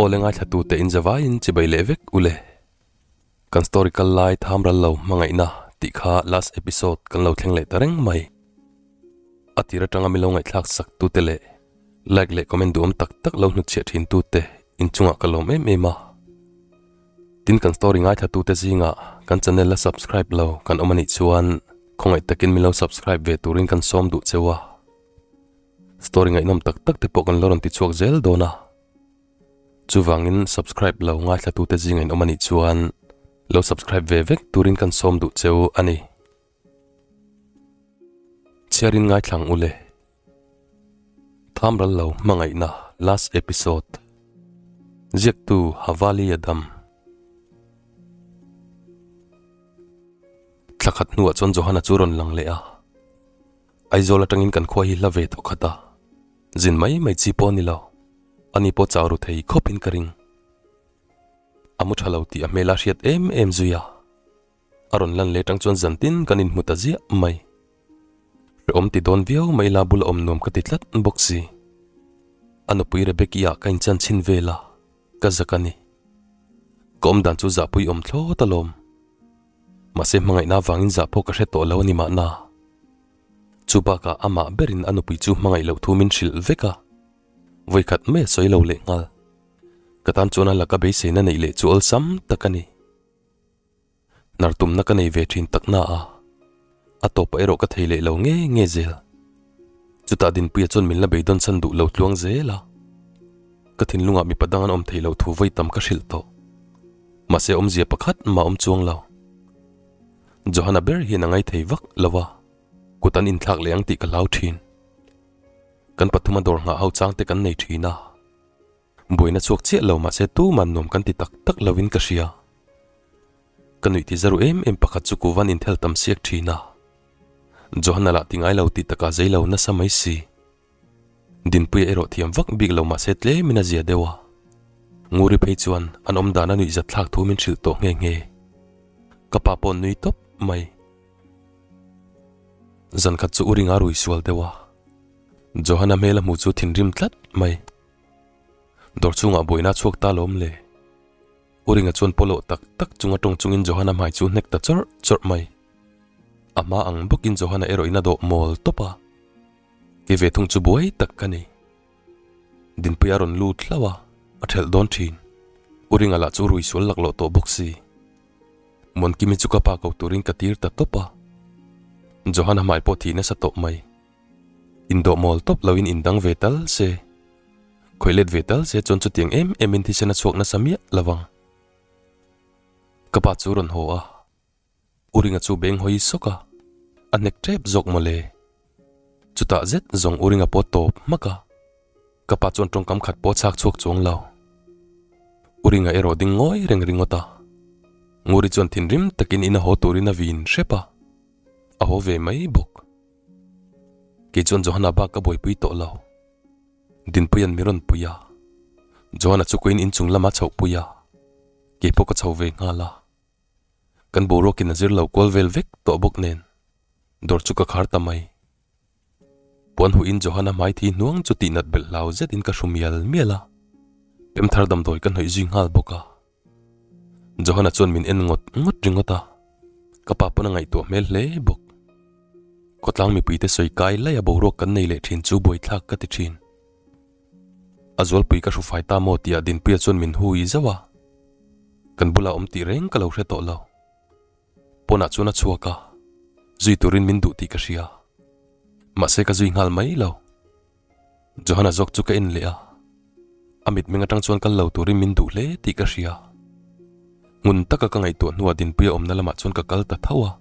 Awle ngaithlatute in zavaiin chibai leh vek ule. Kan story kal lai tham ral lo hmangaihna tih kha last episode kan lo thleng leh ta reng mai. A tir atanga milo ngaihthlak sak tute leh like leh comment duhawm tak tak lo hnutchhiah thin tute inchungah ka lawm em em a. Tin kan story ngaithlatute zingah kan channel la subscribe lo kan awm anih chuan khawngaih takin milo subscribe ve turin kan sawm duh cheu a. Story ngaihnawm tak tak te pawh kan lo rawn ti chhuak zel dawn a. Chuvangin subscribe lo ngaithlatute zinga in awm anih chuan lo subscribe ve vek turin kan sawm duh cheu a ni. Chhiarin ngaithlang ule. Thamral lo hmangaihna last episode. Ziaktu Havali Adam. Thla khat hnuah chuan Johana chu rawn lang leh a. Aizawl atangin kan khua hi hla ve tawh khat a, zin mai mai chi pawh a ni lo, ani pawh chau ru thei khawpin ka ring. A mu tha lo tih a hmel a hriat em em zui a, a rawn lan leh tang chuan zantin kan inhmu ta ziah mai. Hrehawm ti dawn viau mai la bula awm nuam ka ti tlat bawk si. A nupui Rebecca-i ah ka inchan chhin vel a, ka zak a ni. Ka awmdan chu zahpui awm thlawt alawm. Mahse hmangaihna avangin zah pawh ka hre tawh lo a ni mahna. Chu bakah amah berin a nupui chu hmangaih loh thu min hrilh vek a, vawikhat mai a sawi lo leh nghal. Ka tan chuan a laka beiseina neih leh chu awlsam tak a ni. Hnar tumna ka nei ve thin tak na a, a tawpah erawh ka thei leh lo nge nge zel. Chutah Dinpuia chuan min la beidawn chhan duh lo tluang zel a. Ka thinlungah mipa dang an awm thei lo thu vawi tam ka hrilh tawh. Mahse awmzia pakhat mah awm chuang lo. Johanna ber hian a ngaithei vak lo a, kut an inthlak leh ang tih ka hlau thin. Kan pathuma dawr nghah ho chang te kan nei thin a, buaina chhuak chiah lo mahse tuman nuam kan ti tak tak lovin ka hria. Ka nuih ti zaru em em pakhat chu kuvan inthel tam siak thin a, Johanna lah ti ngai lo tih takah zei lo nasa mai si. Dinpuia erawh thiam vak bik lo mahse tlemin a zia deuh a. Nguri phei chuan an awm dan a nuih zat thlak thu min hrilh tawh nghe nghe. Ka pa pawh nui tawp mai. Zan khat chu u ringa rui sual deuh a. Johanna hmel a hmu chu thinrim tlat mai. Dawr chungah buaina a chhuak ta lawm le. U ringa chuan pawlawh tak tak chunga tawng chungin Johanna hmai chu hnek ta chawrh chawrh mai. A hma ang bawkin Johanna erawh in a dawh mawl tawp a. Kei ve thung chu buai tak ka ni. Dinpui a rawn lut hlauh a, a thelh dawn thin. U Ringa lah chu rui sual laklawh tawh bawk si. Muankimi chu ka pa ko turin ka tir ta tawp a. Johanna hmai pawh thih nasa tawh mai. Indawh mawl tawp loin indang ve tal se. Khawih let ve tal se chuan chutiang em emin thisen a chhuak nasa miah lo vang. Ka pa chu rawn haw a. U Ringa chu beng hawi sawk a, a hnek tep zawk mawle. Chutah zet zawng U Ringa pawh tawp hmak a, ka pa chuan tawngkam khat pawh chhak chhuak chuang lo. U Ringa erawh ding ngawi reng ringawt a, Nguri chuan thinrim takin in a haw turin a vin hrep a, a haw ve mai bawk. Kei chuan Johanna bak ka buaipui tawh lo. Dinpuia'n mi rawn pui a, Johanna chu koin inchung lama chhoh pui a, kei pawh ka chho ve nghal a. Kan boruakin a zir lo kual vel vek tawh bawk nen dawr chu ka khar ta mai. Puan huiin Johanna hmai thi hnuang chu tih nat belh hlau zetin ka hru mial mial a, pemthar damdawi ka hnawih zui nghal bawk a. Johanna chuan min en ngawt ngawt ringawt a, ka pa pawn a ngaihtuah hmel hle bawk. Khawtlang mipuite sawi kai laia boruak kan nei leh thin chu buaithlak ka ti thin. A zualpui ka hrufai ta maw tih ah Dinpuia chuan min hui zauh a, kan bulah awm tih reng ka lo hre tawh lo. Pawnah chuan a chhuak a, zui turin min duh tih ka hria. Mahse ka zui nghal mai lo. Johanna zawk chu ka en leh a, a mitmeng atang chuan kal lo turin min duh hle tih ka hria. Ngun taka ka ngaihtuah hnuah Dinpuia awmna lamah chuan ka kal ta tho a,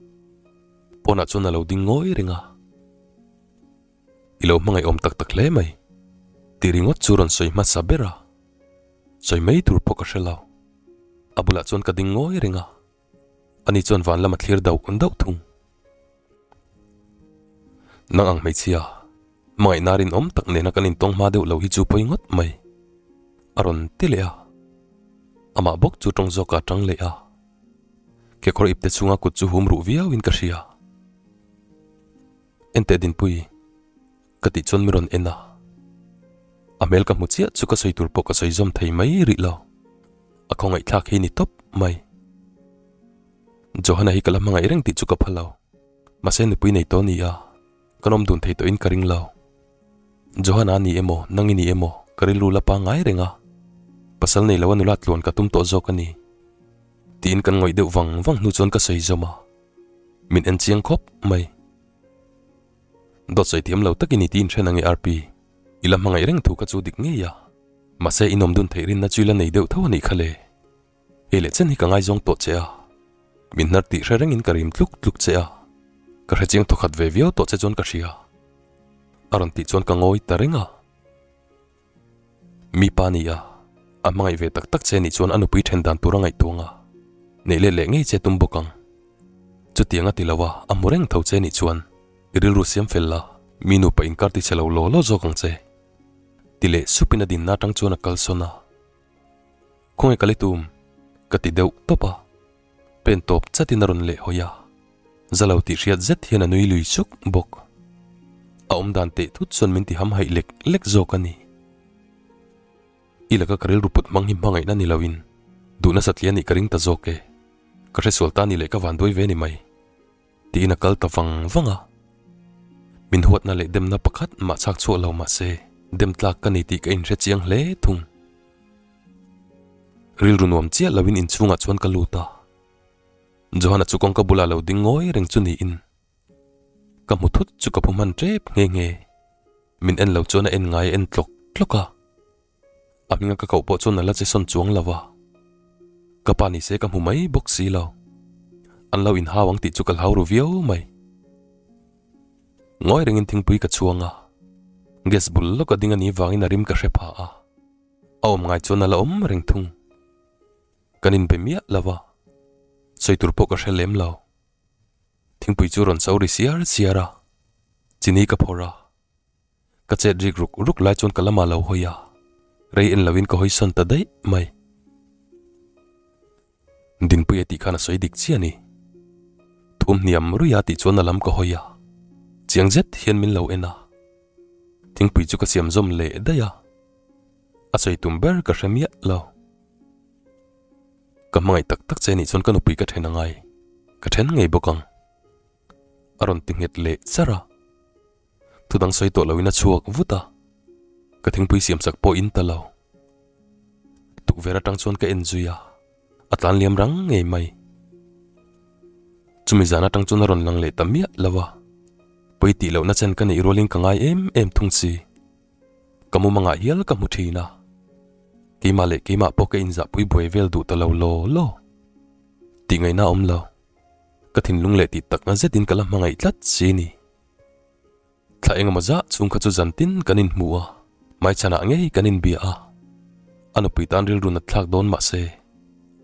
pawnah chuan a lo ding ngawi reng a. I lo hmangaih awm tak tak hle mai. Ti ringawt chu rawn sawi hmasa ber a, sawi mai tur pawh ka hre lo. A bulah chuan ka ding ngawi reng a, ani chuan van lama thlir dauh dauh thung. Nang ang hmeichhia, hmangaihna rinawm tak nena kan intawng hma deuh lo hi chu pawi ngawt mai, a rawn ti leh a. Amah bawk chu tawng zawkah a tang leh a, kekawr ipte chhunga kut chu hum ruh viauin ka hria. Enteh Dinpui, ka tih chuan mi rawn en a. A hmel ka hmu chiah chu ka sawi tur pawh ka sawi zawm thei mai rih lo. A khawngaihthlak hi ni tawp mai. Johana hi ka la hmangaih reng tih chu ka pha lo. Mahse nupui nei tawh ni a, kan awm dun thei tawhin ka ring lo. Johana a ni emaw, nang i ni emaw, ka rilru la pangngai reng a. Pasal nei lo a nula tluan ka tum tawh zawk a ni. Tiin kan ngawih deuh vang vang hnu chuan ka sawi zawm a. Min en chiang khawp mai. Dawt sawi thiam lo takin i ti inthen ang e RP. I la hmangaih reng thu kha chu dik ngei a. Mahse i nawm dun theih rinna chu i la nei deuh tho a nih kha le. Hei leh chen hi ka ngaizawng tawh che a. Min hnar tih hre rengin ka rim tluk tluk che a. Ka hre chiang thawkhat ve viau tawh che chuan ka hria. A rawn tih chuan ka ngawi ta reng a. Mi pa ni a, a hmangaih ve tak tak che nih chuan a nupui then dan tur a ngaihtuang a, neih let leh ngei che tum bawk ang. Chutiang a ti lo a, a hmu reng tho che nih chuan i rilru siam fel la, mi nupa inkar ti che lo law law zawk ang che. Ti leh supin a dinna atang chuan a kalsawn a. Khawnge ka li tum? Ka ti deuh tawp a. Pen tawp chatin a rawn leh hawi a, za lo tih hriat zet hian a nui lui suk bawk. A awm dan teh thut chuan min ti ham haih lek lek zawk a ni. I laka ka rilru put hmang hi hmangaihna ni loin duh nasa tli a nih ka ring ta zawk e. Ka hresual ta ni leh ka van duai ve ni mai. Tiin a kal ta vang vang a. Min huatna leh demna pakhat mah chhak chhuah lo mah se dem tlak ka ni tih ka inhre chiang hle thung. Rilru nuam chiah loin inchhungah chuan ka lut a. Johana chu kawngka bulah lo ding ngawi reng chu niin ka hmu thut chu ka phu hman tep nghe nghe. Min en lo chuan a en ngai a en tlawk tlawk a. A hminga ka koh pawh chuan a la che sawn chuang lo a. Ka pa ni se ka hmu mai bawk si lo. An lo inhau ang tih chu ka hlau ru viau mai. Ngawi rengin thingpui ka chhuang a. Gas bul lawk a ding a nih vangin a rim ka hre pha a. A awm ngai chuan a la awm reng thung. Kan inbe miah lo a, sawi tur pawh ka hre lem lo. Thingpui chu rawn so ri siar siar a, chini ka phawrh a. Ka chet rik ruk ruk lai chuan ka lamah lo hawi a, rei en loin ka hawi sawn ta daih mai. Dinpuia tih khan a sawi dik chiah a ni. Thum hniam ruia tih chuan a lam ka hawi a, chiang zet hian min lo en a. Thingpui chu ka siam zawm leh daih a, a sawi tum ber ka hre miah lo. Ka hmangaih tak tak che nih chuan ka nupui ka then angai, ka then ngei bawk ang. A rawn ti nghet leh char a. Thudang sawi tawh loin a chhuak vut a, ka thingpui siam sak pawh in ta lo. Tukverh atang chuan ka en zui a, a tlan liam rang ngei mai. Chumi zan atang chuan a rawn lang leh ta miah lo a, pawi tih lohna chen ka neih rualin ka ngai em em thung si. Ka mumangah hial ka hmu thin a, keimah leh keimah pawh ka inzahpui buai vel duh ta lo law law. Tih ngaihna a awm lo, ka thinlung leh tih takna zetin ka la hmangaih tlat si ni. Thla engemaw zah chhung kha chu zan tin kan inhmu a, hmaichhanah ngei kan inbia a. A nupui tan rilru nat thlak dawn mah se,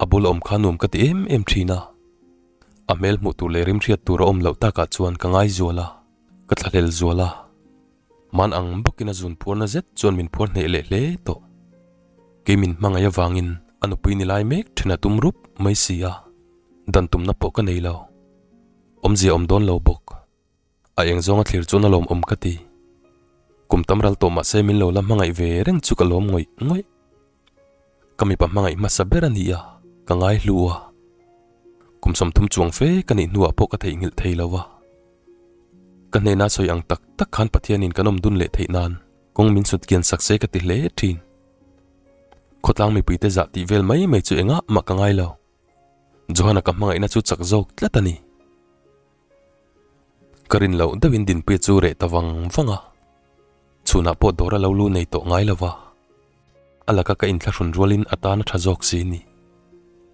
a bul a awm kha nuam ka ti em em thin a. A hmel hmuh tur leh rimhriat tur a awm loh takah chuan ka ngai zual a, ka thlahlel zual a. Man ang bawkin a zun phuarna zet chuan min phuar hneh leh hle tawh. Kei min hmangaih avangin a nupui ni lai mek then a tum rup mai si a, dan tumna pawh ka nei lo. Awmzia awm dawn lo bawk. A eng zawnga thlir chuan a lawmawm ka ti. Kum tam ral tawh mah se min lo la hmangaih ve reng chu ka lawm ngawih ngawih. Ka mipa hmangaih hmasa ber a ni a, ka ngai hlu a. Kum 30 chuang fe ka nih hnuah pawh ka theihnghilh thei lo a. Ka hnena sawi ang tak tak khan Pathianin kan awm dun leh theih nan kawng min sut kian sak se ka ti hle thin. Khawtlang mipuite zah tih vel mai mai chu engah mah ka ngai lo. Johana ka hmangaihna chu chak zawk tlat a ni. Ka rin loh deuhin Dinpuia chu reh ta vang vang a, chhunah pawh dawr a lo lu nei tawh ngai lo va, a laka ka inthlahrun rualin a tan a tha zawk si ni.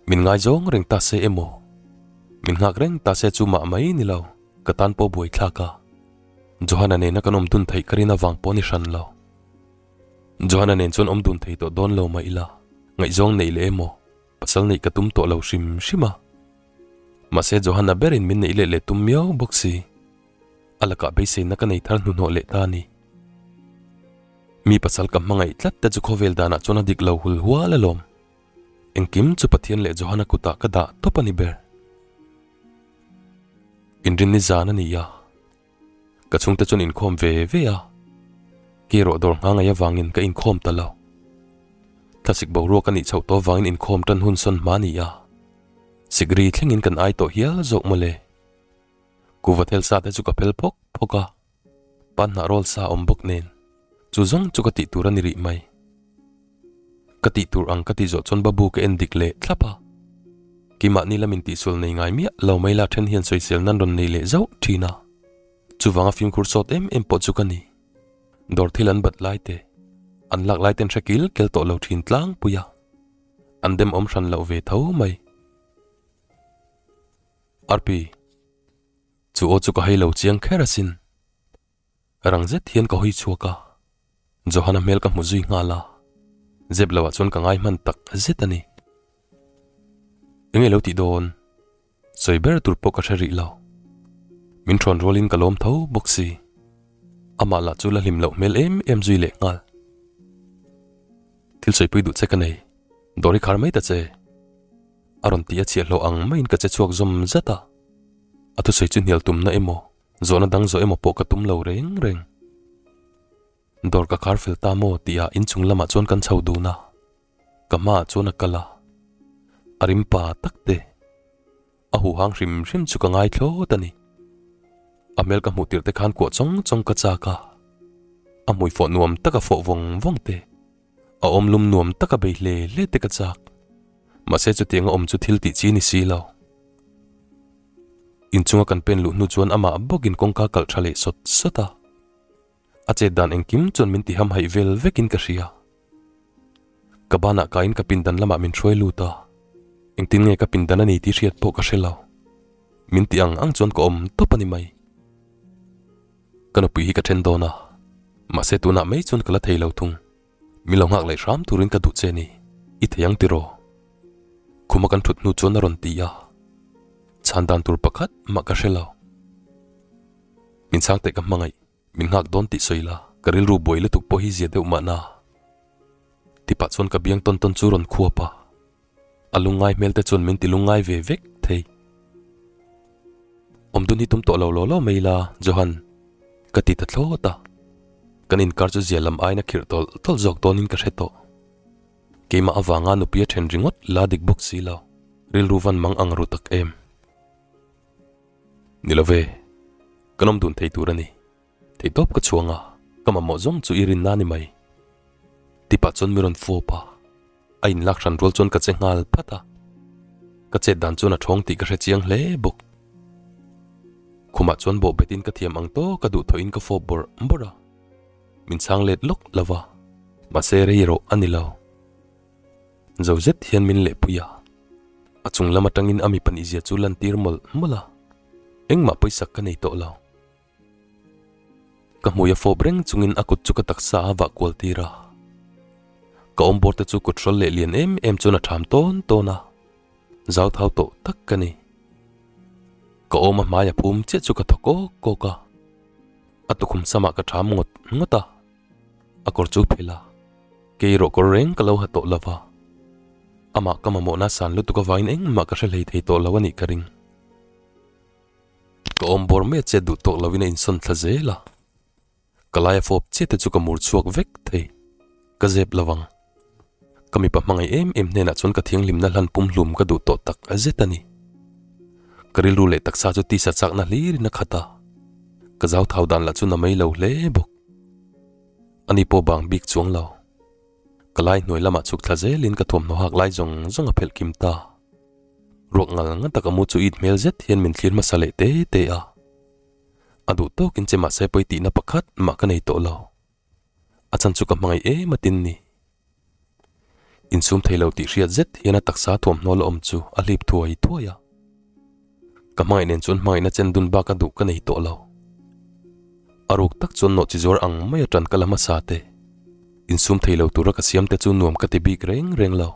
Min ngaizawng reng ta se emaw, min nghak reng ta se chu mah mai ni lo, ka tan pawh buaithlak a, Johana nena kan awm dun theih ka rin avang pawh ni hran lo. Johana nen chuan awm dun thei tawh dawn lo mah ila, ngaihzawng neih leh emaw, pasal neih ka tum tawh lo hrim hrim a. Mahse Johanna berin min neih leh leh tum miau bawk si. A lakah beiseina ka nei thar hnuhnawh leh ta a ni. Mi pasal ka hmangaih tlat te chu khawvel danah chuan a dik lo hul hual alawm. Engkim chu Pathian leh Johanna kutah ka dah tawp a ni ber. Inrinni zan a ni a. Ka chhungte chuan inkhawm ve ve a. Kei erawh dawr nghah ngaih avangin ka inkhawm ta lo. Thlasik boruak a nih chhoh tawh avangin inkhawm tan hun sawn hma a ni a. Sikri thlengin kan ai tawh hial zawk mawle. Kuva thel sa te chu ka phel phawk phawk a, pan hnah rawl sa awm bawk nen chu zawng chu ka tih tur a ni rih mai. Ka tih tur ang ka tih zawh chuan Babu ka en dik leh thlap a. Keimahni lamin tihsual nei ngai miah lo mai la then hian sawisel nan rawn nei leh zauh thin a. Chuvanga fimkhur sawt em em pawh chu ka ni. Dawr thil an bat lai te, an lak lai ten hre kil kel tawh lo thin tlangpui a. An dem awm hran loh ve tho mai. Arpi, chu aw chu ka hei lo chiang kher asin. Rang zet hian ka hawi chhuak a, Johana hmel ka hmu zui nghal a, zep loah chuan ka ngai hman tak zet a ni. Enge lo tih dawn? Sawi ber tur pawh ka hre rih lo. Min thawn rualin ka lawm tho bawk si. Amah lah chu la hlim loh hmel em em zui leh nghal. Thil sawipui duh che ka nei, dawr i khar mai ta che. A rawn ti a chhiahhlawh ang maiin ka che chhuak zawm zat a. A thusawi chu hnial tumna emaw, zawhna dang zawh emaw pawh ka tum lo reng reng. Dawr ka khar fel ta maw tih ah inchung lamah chuan kan chho dun a, ka hmaah chuan a kal a, a rim pa tak te, a huhang hrim hrim chu ka ngai thlawt a ni. A hmel ka hmuh tirh te khan kuah chawng chawng ka chak a, a hmui fawh nuam taka fawh vawng vawng te, a awm lum nuam taka bei hle hle te ka chak. Mahse chutianga awm chu thil tih chi ni si lo. Inchunga kan pen luh hnu chuan amah bawkin kawngka kalh tha leh sawt sawt a. A chet dan engkim chuan min ti hamhaih vel vekin ka hria. Ka banah kaiin ka pindan lamah min hruai lut a, engtin nge ka pindan a ni tih hriat pawh ka hre lo. Min ti ang ang chuan ka awm tawp a ni mai. Ka nupui hi ka then dawn a, mahse tunah mai chuan ka la thei lo thung. Min lo nghak leh hram turin ka duh che ni, i thei ang tiraw? Khuma kan thut hnu chuan a rawn ti a, chhan dan tur pakhat mah ka hre lo. Min chhang teh ka hmangaih, min nghak dawn tih sawi la, ka rilru buai lutuk pawh hi zia deuh mahna. Tipah chuan ka biang tawn tawn chu rawn khuap a, a lungngai hmel te chuan min ti lungngai ve vek thei. Awmdun hi tum tawh lo law law mai la, Johan, ka ti ta thlawt a. Kan inkar chu zia lam aiin a khirh tawlh tawlh zawk dawnin ka hre tawh. Keimah avanga nupui a then ringawt la dik bawk si lo, rilru van mang ang ru tak em. Ni lo ve, kan awm dun thei tur a ni. Theihtawp ka chhuang a, ka mamawh zawng chu i rinna a ni mai. Tipah chuan mi rawn fawp a, a inlak hran rual chuan ka che nghal phat a. Ka chet dan chuan a thawng tih ka hre chiang hle bawk. Khumah chuan bawh betin ka thiam ang tawk a duhthawhin ka fawp bawrh bawrh a. Min chhang let lawk lo va, mahse rei erawh a ni lo. Zo zet hian min lehpui a, a chung lam atangin a mipa nihzia chu lantir mawlh mawlh a, engmah pawisak ka nei tawh lo. Ka hmui a fawp reng chungin a kut chu ka taksa a vah kual tir a, ka awm bawr te chu kut hrawl leh lian em em chuan a tham tawn tawn a, zau thau tawh tak ka ni. Ka awm a hmai a phum chiah chu ka thaw kawk kawk a, a tukhum samah ka tham ngawt ngawt a. A kawr chu phelh a, kei erawh kawr reng ka lo ha tawh lo va. Amah ka mamawhna san lutuk avangin engmah ka hre hlei thei tawh lo a nih ka ring. Ka awm bawr mai a chet duh tawk lovin a insawn thla zel a. Ka laia fawp chiah te chu ka mur chhuak vek thei. Ka zep lo ang. Ka mipa hmangaih em em hnenah chuan ka thianghlimna hlan pumhlum ka duh tawh tak zet a ni. Ka rilru leh taksa chu tisa chakna hlirin a khat a. Ka zauthau dan lah chu na mai lo hle bawk. Ani pawh bang bik chuang lo. Ka lai hnuai lamah chhuk thla zelin ka thuamhnaw hak lai zawng zawng a phelh kim ta. Ruak ngal ngat tak a mu chu it hmel zet hian min thlir hmasa leh te te a. A duh tawkin che mahse pawi tihna pakhat mah ka nei tawh lo. A chan chu ka hmangaih em a tin ni. Insum thei lo tih hriat zet hian a taksa thuamhnaw la awm chu a hlip thuai thuai a. Ka hmangaih nen chuan hmangaihna chen dun bak a duh ka nei tawh lo. A ruk tak chuan nawh chi zuar ang mai a tan ka la hmasa te. Insum thei lo tura ka siam te chu nuam ka ti bik reng reng lo.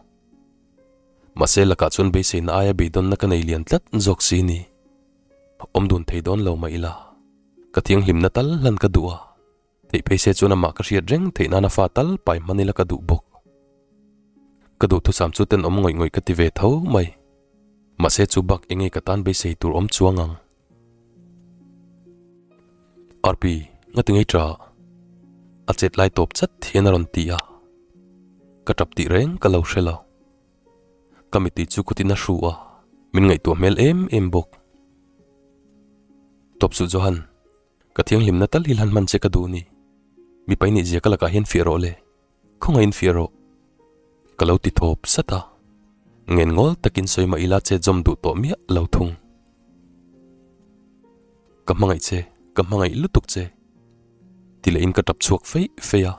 Mahse lakah chuan beiseina aia beidawnna ka nei lian tlat zawk si ni. Awm dun thei dawn lo mah ila, ka thianghlimna tal hlan ka duh a. Theih phei se chuan amah ka hriat reng theih nana fa tal pai hman ila ka duh bawk. Ka duhthusam chu tenawm ngawih ngawih ka ti ve tho mai. Mahse chu bak enge ka tan beisei tur awm chuang ang. RP, nga ti ngei ta? A chet lai tawp chat hian a rawn ti a, ka tap tih reng ka lo hre lo. Ka mittui chu kutin a hru a, min ngaihtuah hmel em em bawk. Tawp suh Johan, ka thianghlimna tal hi hlan hman che ka duh ni. Mipa i nih zia ka lakah hian fiah rawh le. Khawngaihin fiah rawh. Ka lo ti thawp sat a. Ngen ngawl takin sawi mah ila che zawm duh tawh miah lo thung. Ka hmangaih che, ka hmangaih lutuk che. Ti lehin ka tap chhuak feih feih a.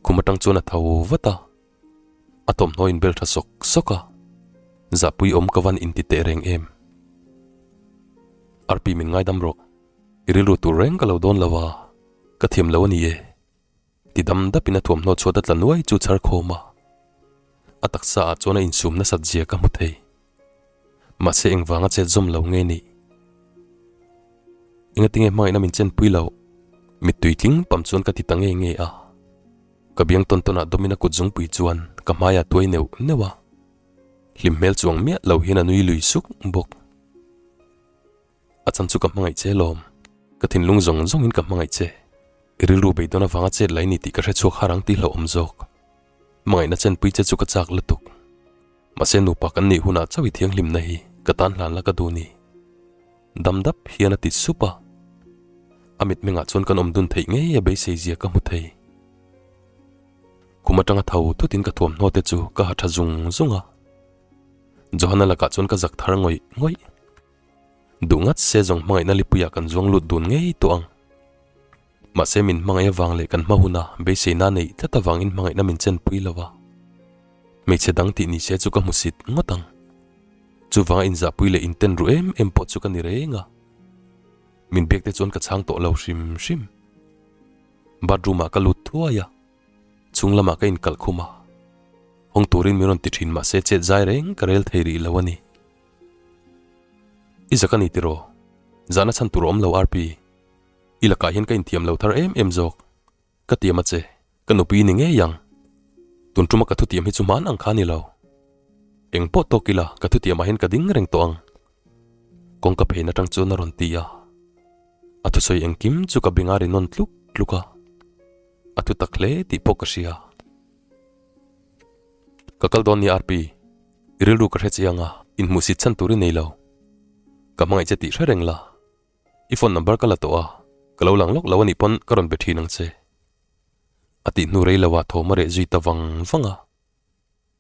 Khum atang chuan a tho vat a. A thawmhnaw in bel tha sawk sawk a. Zahpui awm ka van inti teh reng em. Arpi min ngaidam rawh. I rilru tur reng ka lo dawn lo a. Ka thiam lo a ni e. Ti dam dapin a thuamhnaw chhuat a tla nuai chu chhar khawm a, a taksa ah chuan a insum nasat zia ka hmu thei. Mahse engvanga chet zawm lo nge nih? Engatinge hmangaihna min chenpui loh? Mittui tling pam chuan ka ti ta nge nge a. Ka biang tawn tawnah dawmin a kut zungpui chuan ka hmai a tuai neuh neuh a. Hlim hmel chuang miah lo hian a nui lui suk bawk. A chan chu ka hmangaih che lawm. Ka thinlung zawng zawngin ka hmangaih che. I rilru beidawn avanga chet lai ni tih ka hre chhuak har ang tih hlauhawm zawk. Hmangaihna chenpui che chu ka chak lutuk. Mahse nupa kan nih hunah chauh i thianghlimna hi ka tan hlan la ka duh ni. Dam dap hian a ti sup a. A mitmengah chuan kan awm dun theih ngei a beisei zia ka hmu thei. Kum atanga tho thutin ka thuamhnaw te chu ka ha tha zung zung a. Johanna lakah chuan ka zak thar ngawih ngawih. Duh ngat se zawng hmangaihna lipuiah kan zuang lut dun ngei tawh ang. Mahse min hmangaih avang leh kan hma huna beiseina neih tlat avangin hmangaihna min chenpui lo a. Hmeichhe dang tih ni se chu ka hmusit ngawt ang. Chuvanga inzahpui leh inten ru em em pawh chu ka ni reng a. Min biak te chuan ka chhang tawh lo hrim hrim. Bathroom ah ka lut thuai a. Chhung lamah ka inkalh khum a. Hawng turin min rawn ti thin mahse chet zai reng ka rel thei rih lo a ni. I zak a ni tiraw? Zahna chhan tur a awm lo RP. I lakah hian ka inthiam lo thar em em zawk. Ka tiam a che, ka nupui ni ngei ang. Tun tuma ka thutiam hi chu hman ang kha ni lo. Eng pawh tawk ila ka thutiamah hian ka ding reng tawh ang. Kawngka phein atang chuan a rawn ti a. A thusawi engkim chu ka beng a ri nawn tluk tluk a. A thu tak hle tih pawh ka hria. Ka kal dawn ni RP. I rilru ka hre chiang a, inhmuhsit chhan tur i nei lo. Ka hmangaih che tih hre reng la. I phone number ka la tawh a, ka lo lang lawk lo a nih pawn ka rawn be thin ang che. A tih hnu rei lo ah thawm a reh zui ta vang vang a.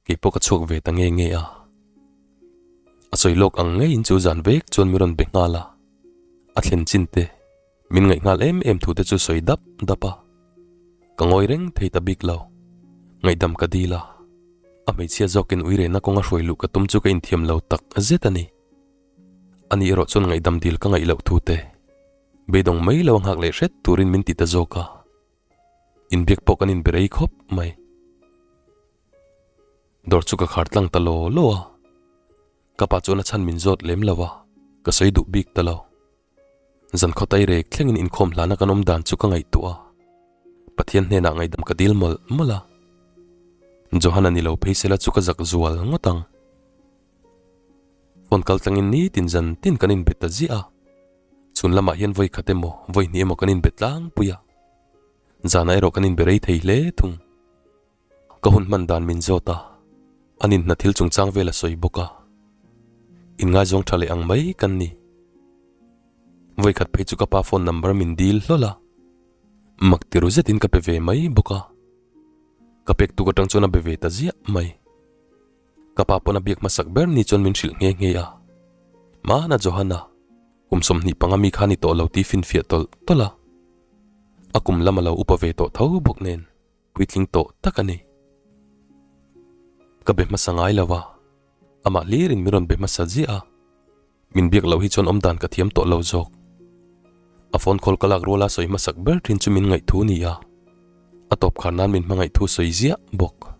Kei pawh ka chhuak ve ta nge nge a. A sawi lawk ang ngeiin chu zan vek chuan min rawn be nghal a. A thlen chin te, min ngaih nghal em em thu te chu sawi dap dap a. Ka ngawi reng thei ta bik lo. Ngaihdam ka dil a. A hmeichhia zawkin uirena kawnga hruai luh ka tum chu ka inthiam lo tak zet a ni. Ani erawh chuan ngaihdam dil ka ngaih loh thu te, beidawng mai lo a nghak leh hret turin min ti ta zawk a. Inbiak pawh kan inbe rei khawp mai. Dawr chu ka khar tlang ta law law a. Ka pa chuan a chhan min zawt lem lo a, ka sawi duh bik ta lo. Zan khaw tai rek thlengin inkhawm hlana kan awm dan chu ka ngaihtuah a, Pathian hnenah ngaihdam ka dil mawlh mawlh a. Johan-a ni lo phei sela chu ka zak zual ngawt ang. Phone kal tlangin nitin zan tin kan inbe ta ziah a, chhun lamah hian vawi khat emaw vawi hnih emaw kan inbe tlangpui a, zanah erawh kan inbe rei thei hle thung. Ka hun hman dan min zawt a, an inhna thil chungchang vel a sawi bawk a. Inngaizawng tha leh ang mai kan ni. Vawikhat phei chu ka pa phone number min dil hlawl a, mak ti ru zetin ka pe ve mai bawk a. Ka pek tuk atang chuan a be ve ta ziah mai. Ka pa pawn a biak hmasak ber ni chuan min hrilh nghe nghe a. Hmana Johanna, kum 25 mi kha ni tawh lo tih finfiah tawlh tawlh a. A kum lam a lo upa ve tawh tho bawk nen. Puitling tawh tak a ni. Ka be hmasa ngai lo a, amah hlirin min rawn be hmasa ziah a, min biak loh hi chuan awmdan ka thiam tawh lo zawk. A phone call ka lak ruala sawi hmasak ber thin chu min ngaihthu ni a, a tawp khar nan min hmangaih thu sawi ziah bawk.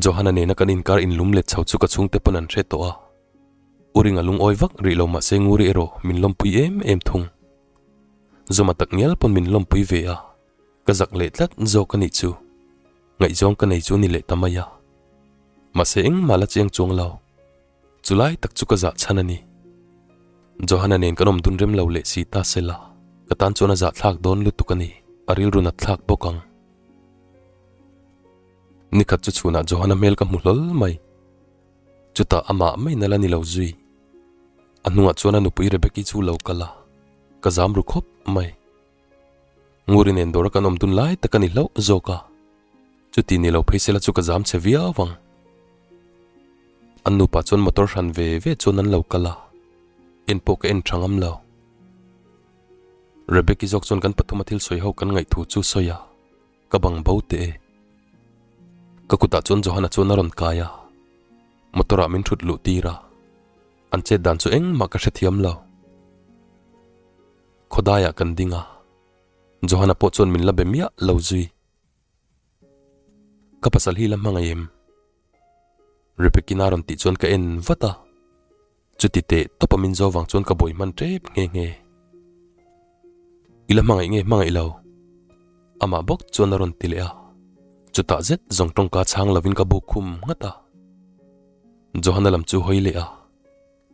Johanna nena kan inkar inlum let chho chu ka chhungte pawn an hre tawh a, U Ringa lungawi vak rih lo mahse Nguri erawh min lawmpui em em thung. Zuma tak ngial pawn min lawmpui ve a, ka zak leh tlat zawk a nih chu. Ngaihzawng ka nei chu ni leh ta mai a. Mahse engmah la chiang chuang lo. Chulai tak chu ka zah chhan a ni. Johanna nen kan awm dun rem lo leh si ta se la. Ka tan chuan a zahthlak dawn lutuk a ni, a rilru nat thlak bawk ang. Nikhat chu chhunah Johana hmel ka hmu hlawl mai. Chutah amah mai nala ni lo zui. A hnungah chuan a nupui Rebecca-i chu lo kal a, ka zam ru khawp mai. Nguri nen dawra kan awm dun lai tak a ni hlauh zawk a, chuti ni lo phei sela chu ka zam chhe viau ang. An nupa chuan motor hran ve ve chuan an lo kal a, en pawh ka en tha ngam lo. Rebecca-i zawk chuan kan pathuma thil sawi ho kan ngaihthu chu sawi a, ka bang bo teh e. Ka kutah chuan Johana chuan a rawn kai a, motor ah min thut luh tir a, an chet dan chu engmah ka hrethiam lo. Khawdaiah kan ding a, Johana pawh chuan min la be miah lo zui. Ka pasal hi la hmangaih em? Rebecca-in a rawn tih chuan ka en vat a, chuti teh tawpa min zo vang chuan ka buai hman tep nghe nghe. I la hmangaih nge hmangaih lo? Amah bawk chuan a rawn ti leh a, chutah zet zawng tawngka chhang lovin ka buk khum nghat a. Johana lam chu hawi leh a.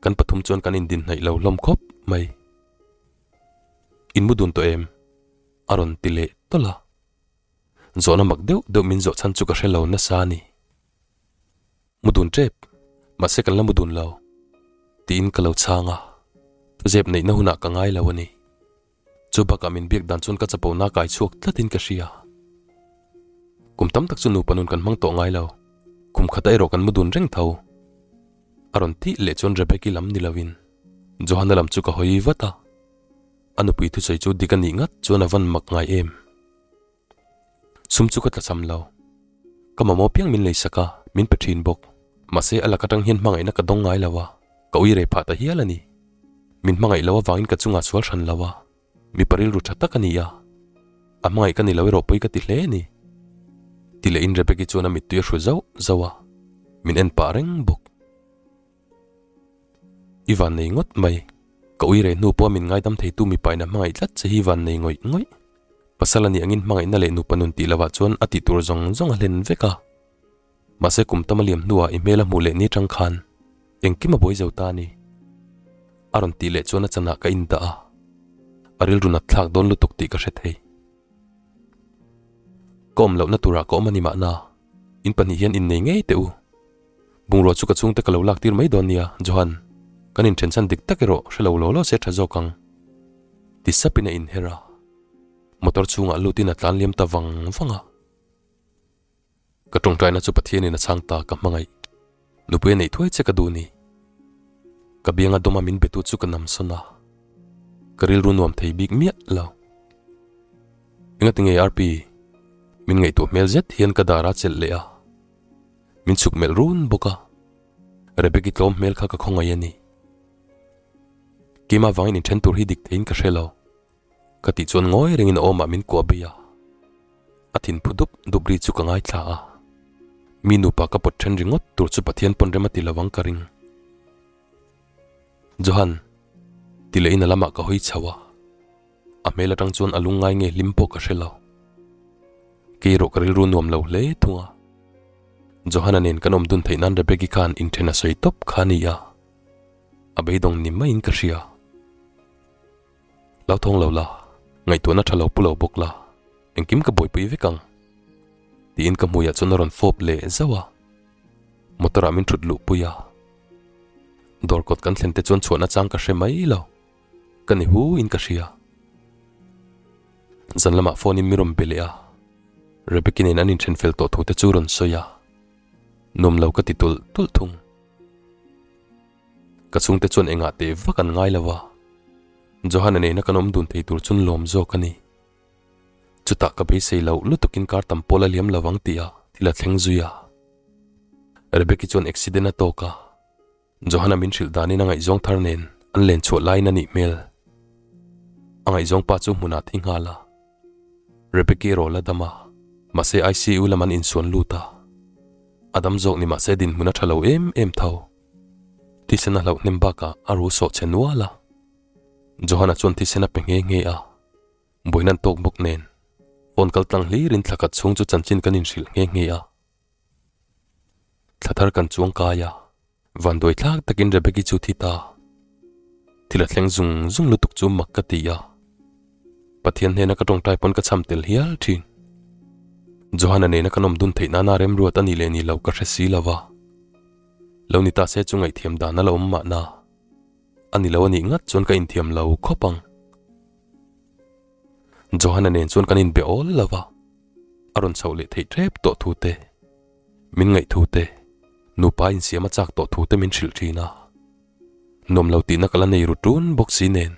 Kan pathum chuan kan indin hnaih lo hlawm khawp mai. In mu dun tawh em? A rawn ti leh tawlh a. Zawhna mak deuh deuh min zawh chhan chu ka hre lo nasa a ni. Mu dun tep, mahse kan la mu dun lo, tiin ka lo chhang a. Thuzep neihna hunah ka ngai lo a ni. Chu bakah min biak dan chuan ka chapona kai chhuak tlatin ka hria. Kum tam tak chu nupa nun kan hmang tawh ngai lo, kum khata erawh kan mu dun reng tho. A rawn tih leh chuan Rebecca-i lam ni loin Johanna lam chu ka hawi vat a, a nupui thusawi chu dik a nih ngat chuan a van mak ngai em. Sum chu ka tlachham lo. Ka mamawh piang min leisak a, min pe thin bawk. Mahse a lak atang hian hmangaihna ka dawng ngai lo a, ka ui rei phah ta hial a ni. Min hmangaih lo avangin ka chungah sual hran lo a, mipa rilru tha tak a ni a. A hmangaih ka ni lo erawh pawi ka ti hle a ni. Ti lehin Rebecca-i chuan a mittui a hru zauh zauh a, min en pah reng bawk. I van nei ngawt mai. Ka ui rei hnu pawh a min ngaidam theitu mipa in a hmangaih tlat che hi van nei ngawih ngawih. Pasal a nih angin hmangaihna leh nupa nun tih lovah chuan a tih tur zawng zawng a hlen vek a. Mahse kum tam a liam hnuah i hmel a hmuh leh ni tang khan engkim a buai zo ta a ni. A rawn tih leh chuan a chanah ka indah a, a rilru nat thlak dawn lutuk tih ka hre thei. Ka awm lohna turah ka awm a ni mahna, in pahnih hian innei ngei teh u. Bungrua chu ka chhungte ka lo lak tir mai dawn nia, Johan. Kan inthen chhan dik tak erawh hre lo law law se tha zawk ang. Ti sapin a inher a, motor chhungah lutin a tlan liam ta vang vang a. Ka tawngtaina chu Pathianin a chhang ta ka hmangaih. Nupui a neih thuai che ka duh ni. Ka bianga dawma min betu chu ka namsawn a, ka rilru nuam thei bik miah lo. Engati nge RP? Min ngaihtuah hmel zet hian ka dar a chelh leh a. Min chhuk melh run bawk a, Rebecca-i tlawm hmel kha ka khawngaih a ni. Keimah vangin inthen tur hi dik theiin ka hre lo. Ka tih chuan ngawi rengin a awmah min kuah bei a, a thinphu dup dup ri chu ka ngaithla a. Mi nupa ka pawt then ringawt tur chu Pathian pawn rem a ti lovang ka ring. Johan, ti lehin a lamah ka hawi chho a. A hmel atang chuan a lungngai nge hlim pawh ka hre lo. Kei erawh ka rilru nuam lo hle thung a. Johanna nen kan awm dun theih nan Rebecca-i khan inthen a sawi tawp kha a ni a, a beidawng ni maiin ka hria. Lo thawng lo la, ngaihtuahna tha lo pu lo bawk la, engkim ka buaipui vek ang. Tiin ka hmuiah chuan a rawn fawp leh zauh a. Motor ah min thut luh pui a. Dawr kawt kan thlen te chuan chhuahna chang ka hre mai lo. Ka ni hu in ka hria. Zan lamah phone in mi rawn be leh a, Rebecca nen an inthen fel tawh thu te chu rawn sawi a, nuam lo ka ti tulh tulh thung. Ka chhungte chuan engah teh vak an ngai lo a, Johanna nena kan awm dun thei tur chuan lawm zawk a ni. Chutah ka beisei loh lutukin kar tam pawl a liam lo ang tih a thil a thleng zui a. Rebecca chuan accident a tawk a. Johanna min hrilh danin a ngaihzawng thar nen an len chhuah laiin a nih hmel. A ngaihzawng pa chu hmunah thi nghal a. Rebecca erawh la dam a, mahse ICU lam an insuan lut a. A dam zawk ni mahse dinhmun a tha lo em em tho. Thisen a hlauh hnem bakah a ru sawh che nual a. Johanna chuan thisen a pe nghe nghe a, buaina an tawk bawk nen phone kal tlang hlirin thla khat chhung chu chanchin kan inhrilh nghe nghe a. Thla thar kan chuang kai a, vanduai thlak takin Rebecca-i chu thi ta. Thil a thleng zung zung lutuk chu mak ka ti a. Pathian hnena ka tawngtai pawn ka cham tel hial thin. Johana nena kan awm dun theih nana remruat a nih leh ni lo ka hre si lo va. Lo ni ta se chu ngaihthiam dan a la awm mahna. A ni lo a nih ngat chuan ka inthiam lo khawp ang. Johana nen chuan kan inbe awl lo va, a rawn chhoh leh theih tep tawh thu te, min ngaih thu te, nupa insiam a chak tawh thu te min hrilh thin a. Nuam lo tihna ka la nei ru tun bawk si nen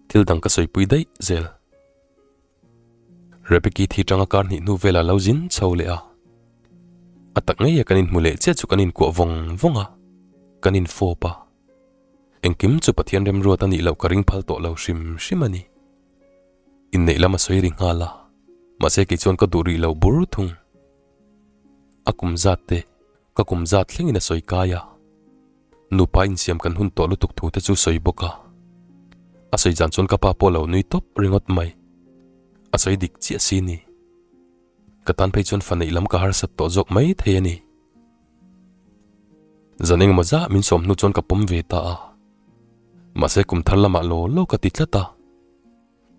thil dang ka sawipui daih zel. Rebecca thi tanga kar hnih hnu velah lo zin chho leh a. A tak ngeia kan inhmu leh chiah chu kan inkuah vawng vawng a, kan infawp a. Engkim chu Pathian remruat a nih loh ka ring phal tawh lo hrim hrim a ni. Inneih lam a sawi ri nghal a, mahse kei chuan ka duh rih lo bur thung. A kum zat te, ka kum zat thlengin a sawi kai a. Nupa insiam kan hun tawh lutuk thu te chu sawi bawk a. A sawi zan chuan ka pa pawh lo nui tawp ringawt mai. A sawi dik chiah si ni. Ka tan phei chuan fa neih lam ka harsat tawh zawk mai thei a ni. Zan engemaw zah min sawm hnu chuan ka pawm ve ta a. Mahse kum thar lamah law law ka ti tlat a.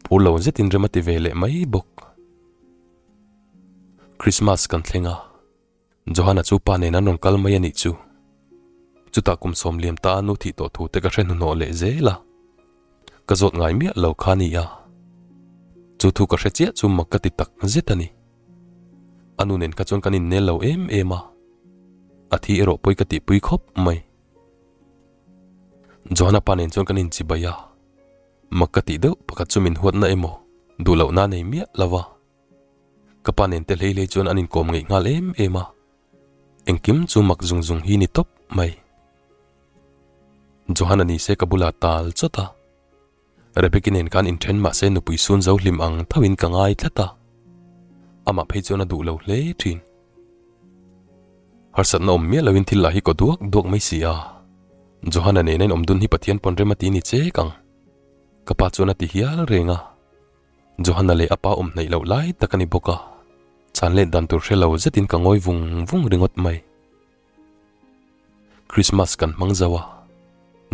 Phur lo zetin rem a ti ve leh mai bawk. Christmas kan thleng a. Johana chu pa nen an rawn kal mai a nih chu. Chutah kum sawm liam ta a nu thih tawh thu te ka hre hnuhnawh leh zel a. Ka zawt ngai miah lo kha a ni a. Chu thu ka hre chiah chu mak ka ti tak zet a ni. A nu nen kha chuan kan innel lo em em a. A thi erawh pawi ka tihpui khawp mai. Johana pa nen chuan kan inchibai a. Mak ka tih deuh pakhat chu min huatna emaw duh lohna nei miah lo va. Ka pa nen te hlei hlei chuan an inkawm ngeih nghal em em a. Engkim chu mak zung zung hi ni tawp mai. Johana ni se ka bulah tal chawt a. Rebecca nen khan inthen mah se nupui sun zo hlim ang thoin ka ngai tlat a. Amah phei chuan a duh lo hle thin. Harsatna awm miah loin thil lah hi kaw duak duak mai si a. Johana nena in awm dun hi Pathian pawn rem a ti ni chek ang. Ka pa chuan a ti hial reng a. Johana leh a pa awm hnaih loh lai tak a ni bawk a. Chhan let dan tur hre lo zetin ka ngawi vung vung ringawt mai. Christmas kan hmang zo a,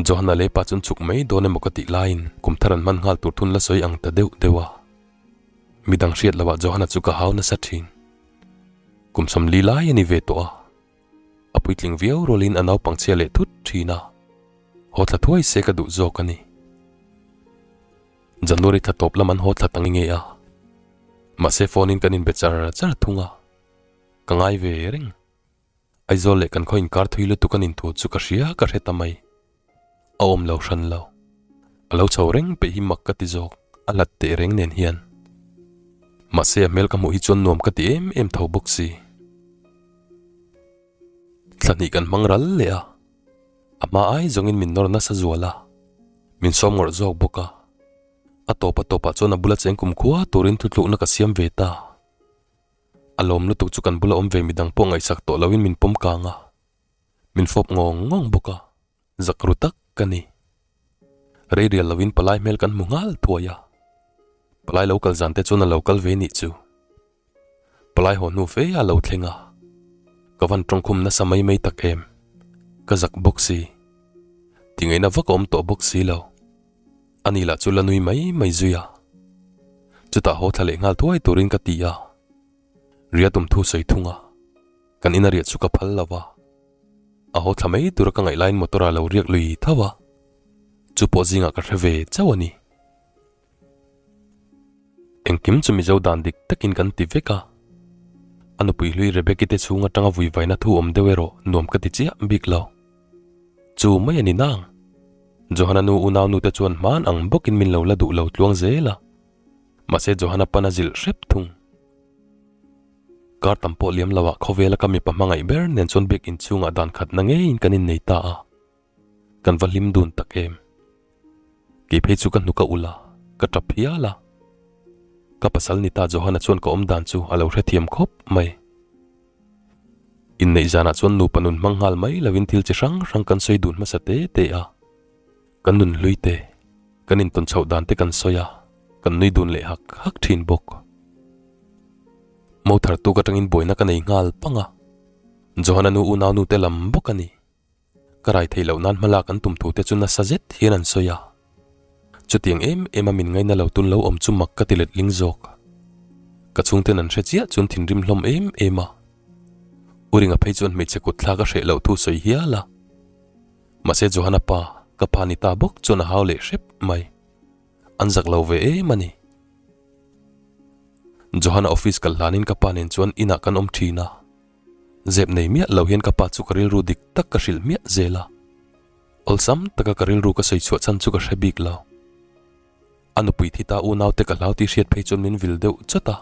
Johana leh pa chuan chhuk mai dawn emaw ka tih laiin kum thar an hman nghal tur thun la sawi ang ta deuh deuh a. Midang hriat loh ah Johana chu ka hau nasa thin. Kum 40 lai a ni ve tawh a, a puitling viau rualin a naupang chhia leh thut thin a, haw thla thuai se ka duh zawk a ni. January thla tawp lam an haw thla ta nge nge a, mahse phone in kan inbe char char thung a, ka ngai ve reng. Aizawl leh kan khaw inkar thui lutuk an inthu chu ka hria ka hre ta mai. A awm lo hran lo. A lo chho reng peih hi mak ka ti zawk, a hlat teh reng nen hian. Mahse a hmel ka hmuh hi chuan nuam ka ti em em tho bawk si. Thla hnih kan hmang ral leh a, a hma ai zawngin min nawr nasa zual a, min sawm ngawrh zawk bawk a. A tawp a tawpah chuan a bula cheng kumkhua turin thutlukna ka siam ve ta. A lawm lutuk chu kan bula awm ve midang pawh ngaihsak tawh loin min pawm kang a, min fawp ngawng ngawng bawk a, zak ru tak ka ni. Rei rial loin palai hmel kan hmu nghal thuai a, palai lo kal zan te chuan a lo kal ve nih chu. Palai haw hnu fe a lo thleng a, ka van tawngkhum nasa mai mai tak em, ka zak bawk si. Tingaihna vak a awm tawh bawk si lo. Ani lah chu la nui mai mai zui a. Chutah haw thla leh nghal thuai turin ka ti a. Ria tum thu sawi thung a. Kan ina riah chu ka phal lo va. A haw thla mai tura ka ngaih laiin motor ah lo riak lui tho a. Chu pawh zingah ka hre ve chauh a ni. Engkim chu Mizo dan dik takin kan ti vek a. A nupui hlui Rebecca te chhung atanga vuivaina thu awm deuh erawh nuam ka ti chiah bik lo. Chu mai a ni nang. Johana nu unau nu te chuan hman ang bawkin min lo la duh lo tluang zel a. Mahse Johana pan a zilh hrep thung. Kar tam pawh liam loah khawvela ka mipa hmangaih ber nen chuan biak inchhungah dan khatna ngeiin kan innei ta a. Kan va hlim dun tak em. Kei phei chu ka hnuk a ulh a, ka tap hial a. Ka pasal ni ta Johana chuan ka awm dan chu a lo hrethiam khawp mai. Inneih zanah chuan nupa nun hmang nghal mai loin thil chi hrang hrang kan sawi dun hmasa te te a. Kan nun hlui te, kan intawn chhoh dan te kan sawi a, kan nui dun leh hak hak thin bawk. Mo thar tuk atangin buaina ka nei nghal pang a, Johana nu unau nu te lam bawk a ni. Ka rai theih loh nan hmalak an tum thu te chu nasa zet hian an sawi a. Chutiang em em a min ngaina lo tun lo awm chu mak ka ti letling zawk. Ka chhungten an hre chiah chuan thinrim hlawm em em a. U Ringa phei chuan hmeichhe kut thlak a hreh loh thu sawi hial a. Mahse Johana pa, ka pa ni ta bawk chuan a hau leh hrep mai. An zak lo ve em a ni. Johana office kal hlanin ka pa nen chuan inah kan awm thin a. Zep nei miah lo hian ka pa chu ka rilru dik tak ka hrilh miah zel a. Awlsam taka ka rilru ka sawi chhuah chhan chu ka hre bik lo. A nupui thi ta unau te ka hlau tih hriat phei chuan min vil deuh chawt a,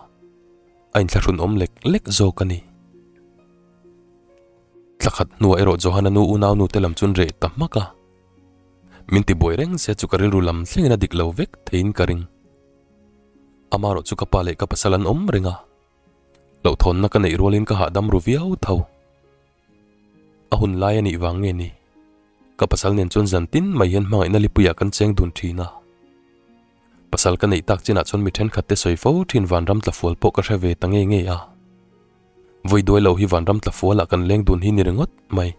a inthlahrun awm lek lek zawk a ni. Thla khat hnuah erawh Johana nu unau nu te lam chuan reh ta hmak a. Min ti buai reng sia chu ka rilru lam thlengin a dik lo vek theiin ka ring. Amarawh chu ka pa leh ka pasal an awm reng a. Hlauhthawnna ka neih rualin ka hahdam ru viau tho. A hun lai a nih vang nge ni? Ka pasal nen chuan zan tin mai hian hmangaihna lipuiah kan cheng dun thin a. Pasal ka neih tak chinah chuan mi thenkhat te sawi fo thin vanram tlafual pawh ka hre ve ta nge nge a. Vawi duai lo hi vanram tlafualah kan leng dun hi ni ringawt mai.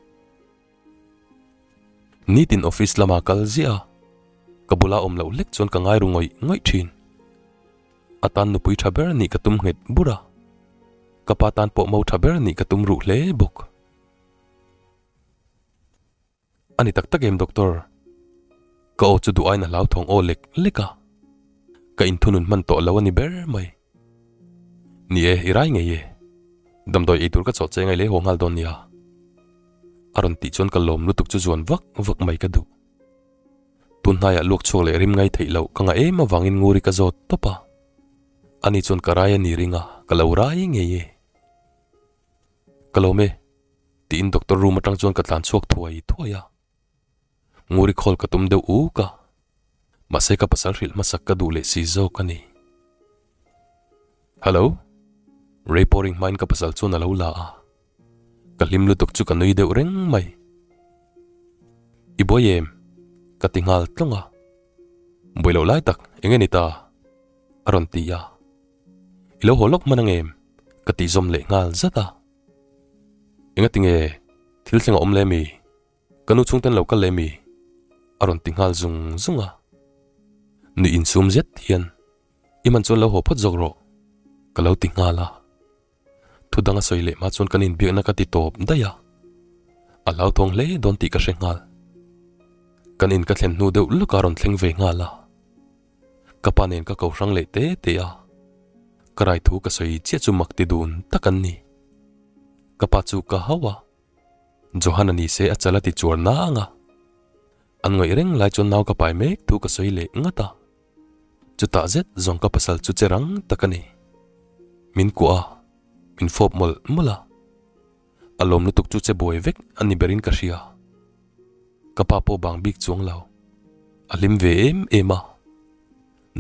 Nitin office lama kal ziah a, ka bula awm loh hlek chuan ka ngai ru ngawih ngawih thin. A tan nupui tha ber nih ka tum nghet bur a, ka pa tan pawh mo tha ber nih ka tum ruh hle bawk. A ni tak tak em doctor? Ka aw chu duh aiin a hlauthawng aw lek lek a, ka inthunun hman tawh lo a ni ber mai. Ni e, i rai ngei e. Damdawi ei tur ka chawh che ngai leh haw nghal dawn nia. A rawn tih chuan ka lawm lutuk chu zuan vak vak mai ka duh. Tun hnaiah luak chhuak leh rim ngai theih loh ka ngah em avangin Nguri ka zawt tawp a. Ani chuan ka rai a ni ring a, ka lo rai ngei e. Ka lawm e, tiin doctor room atang chuan ka tlan chhuak thuai thuai a. Nguri call ka tum deuh uk a, mahse ka pasal hrilh hmasak ka duh leh si zawk a ni. Hello? Rei pawh ring hmain ka pasal chuan a lo la a, ka hlim lutuk chu ka nui deuh reng mai. I buai em? Ka ti nghal tlawng a. Buai loh lai tak eng nge ni ta? A rawn ti a. I lo haw lawk hman ang em? Ka tih zawm leh nghal zat a. Enga tinge thil thleng a awm leh mi? Ka nu chhungten lo kal leh mi? A rawn ti nghal zung zung a. Nuih insum zet hian, I man chuan lo haw phawt zawk rawh, ka lo ti nghal a. Thu dang a sawi leh hma chuan kan inbiakna ka ti tawp daih a. A hlauthawng hle dawn tih ka hre nghal. Kan in ka thlen hnu deuh lawk a rawn thleng ve nghal a. Ka pa nen ka ko hrang leh te te a. Ka rai thu ka sawi chiah chu mak ti dun tak an ni. Ka pa chu ka hauh a. Johan a ni se a chal a ti chuar na ang a. An ngaih reng lai chuan nau ka pai mek thu ka sawi leh ngat a. Chutah zet zawng ka pasal chu che rang tak a ni. Min kuah a, min fawp mawlh mawlh a. A lawm lutuk chu che buai vek a ni berin ka hria. Ka pa pawh bang bik chuang lo. A hlim ve em em a.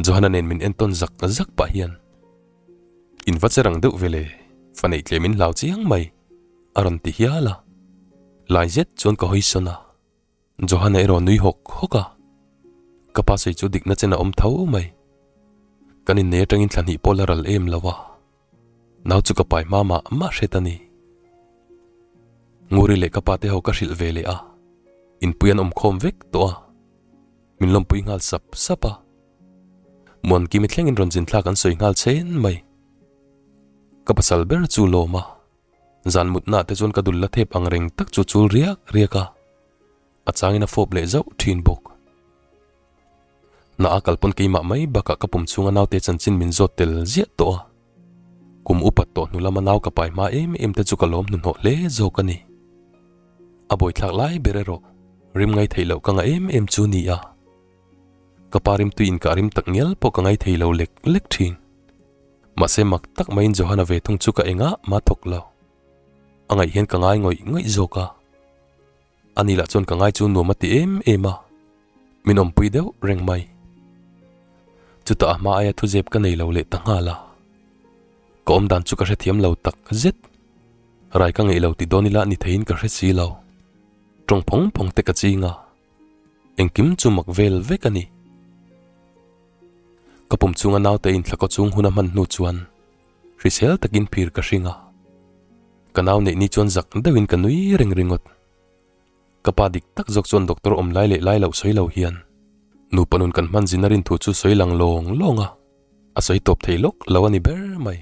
Johanna nen min entawn zak zak pah hian In va che rang deuh ve le, fa neih tlem in hlau chiang mai. A rawn ti hial a, lai zet chuan ka hawi sawn a, Johanna erawh nui hawk hawk a, ka pa sawi chu dikna chen a awm tho mai. Kan innei atangin thla hnih pawh la ral em lo a, nau chu ka pai hma mah mah hret a ni. Nguri leh ka pa te ho ka hrilh ve leh a, inpui an awm khawm vek tawh a, min lawmpui nghal sap sap a, Muankimi thlengin rawn zin thlak an sawi nghal chhen mai. Ka pasal ber chu lawm a. Zan mutnaah te chuan ka dul la thep ang reng tak chu chul riak riak a, a changin a fawp leh zauh thin bawk. Hna a kal pawn keimah mai bakah ka pum chhunga naute chanchin min zawt tel ziah tawh a. Kum upat tawh hnu lama nau ka pai hma em em te chu ka lawm hnuhnawh hle zawk a ni. A bawithlak lai ber erawh rim ngai theih loh ka ngah em em chu ni a. Ka pa rimtui inkah rim tak ngial pawh ka ngai thei lo lek lek thin. Mahse mak tak maiin Johanna ve thung chu ka engah mah thawk lo. A ngaih hian ka ngai ngawih ngawih zawk a. Ani lah chuan ka ngai chu nuam a ti em em a. Min awmpui deuh reng mai. Chutah a hma aia thuzep ka nei lo leh ta nghal a. Ka awm dan chu ka hrethiam lo tak zet. Rai ka ngeih lo ti dawn ila ni theiin ka hre si lo. Tawng phawng phawng te ka ching a. Engkim chu mak vel vek a ni. Ka pum chunga naute in thlakaw chung hun a hman hnu chuan hrisel takin phir ka hring a. Ka nau neih ni chuan zak deuhin ka nui reng ringawt. Ka pa dik tak zawk chuan doctor awm lai leh lai loh sawi lo hian. Nupa nun kan hman zin a rin thu chu sawi lang lawng lawng a, a sawi tawp thei lawk lo a ni ber mai.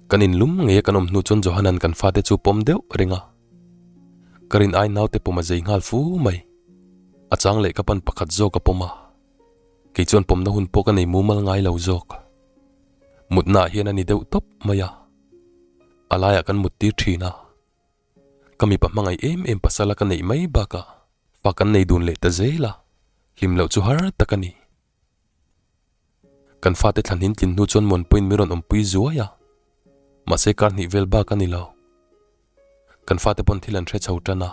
Kan inlum ngei a kan awm hnu chuan Johanan kan fate chu pawm deuh reng a. Ka rin ai naute pawm a zei nghal fu mai. A chang leh ka pan pakhat zawk a pawm a. Kei chuan pawmna hun pawh ka nei mumal ngai lo zawk. Mutna ah hian a ni deuh tawp mai a. A laiah kan mut tir thin a. Ka mipa hmangaih em em pasala ka neih mai bakah fa kan nei dun leh ta zel a, hlim loh chu har tak a ni. Kan fate thlan hin tlin hnu chuan Muanpuiin min rawn awmpui zuai a, mahse kar hnih vel bak a ni lo. Kan fate pawn thil an hre chho tan a,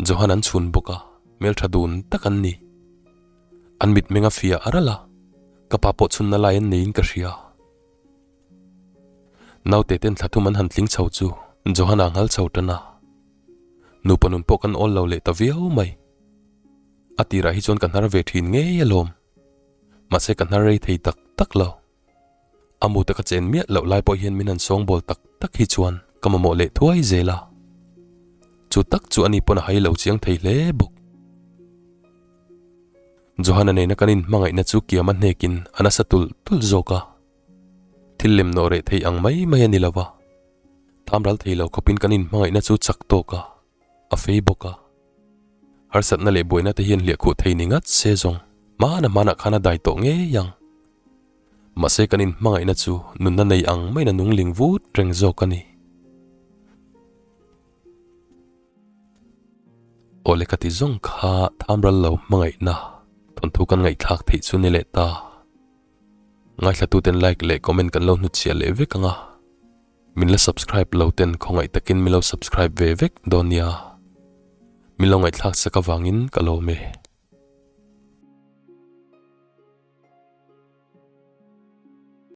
Johan an chhun bawk a, hmeltha dun tak an ni. An mitmeng a fiah a ral a, ka pa pawh chhunna lai an neiin ka hria. Naute ten thla thum an han tling chho chu Johan a nghal chho tan a, nupa nun pawh kan awl lo leh ta viau mai. A tirah hi chuan ka hnar ve thin ngei alawm. Mahse ka hnar rei thei tak tak lo. A mu te ka chen miah loh lai pawh hian min han sawngbawl tak tak hi chuan ka mamawh leh thuai zel a. Chu tak chu ani pawn a hai lo chiang thei hle bawk. Johanna nena kan inhmangaihna chu kiam a hnekin a nasa tulh tulh zawk a. Thil lem nawh reh thei ang mai mai a ni lo va. Tham ral thei lo khawpin kan inhmangaihna chu chak tawk a. A fei bawk a. Harsatna leh buaina te hian hliah khuh thei ni ngat se zawng hmana hmanah khan a dai tawh ngei ang. Mahse kan inhmangaihna chu nunna nei ang maiin a nung ling vut reng zawk a ni. Awle ka ti zawng kha thamral lo hmangaihna thawnthu kan ngaihthlak theih chu ni leh ta. Ngaithlatuten like leh comment kan lo hnutchhiah leh vek ang a. Min la subscribe lo ten khawngaih takin min lo subscribe ve vek dawn nia. Min lo ngaihthlak sak avangin ka lawm e.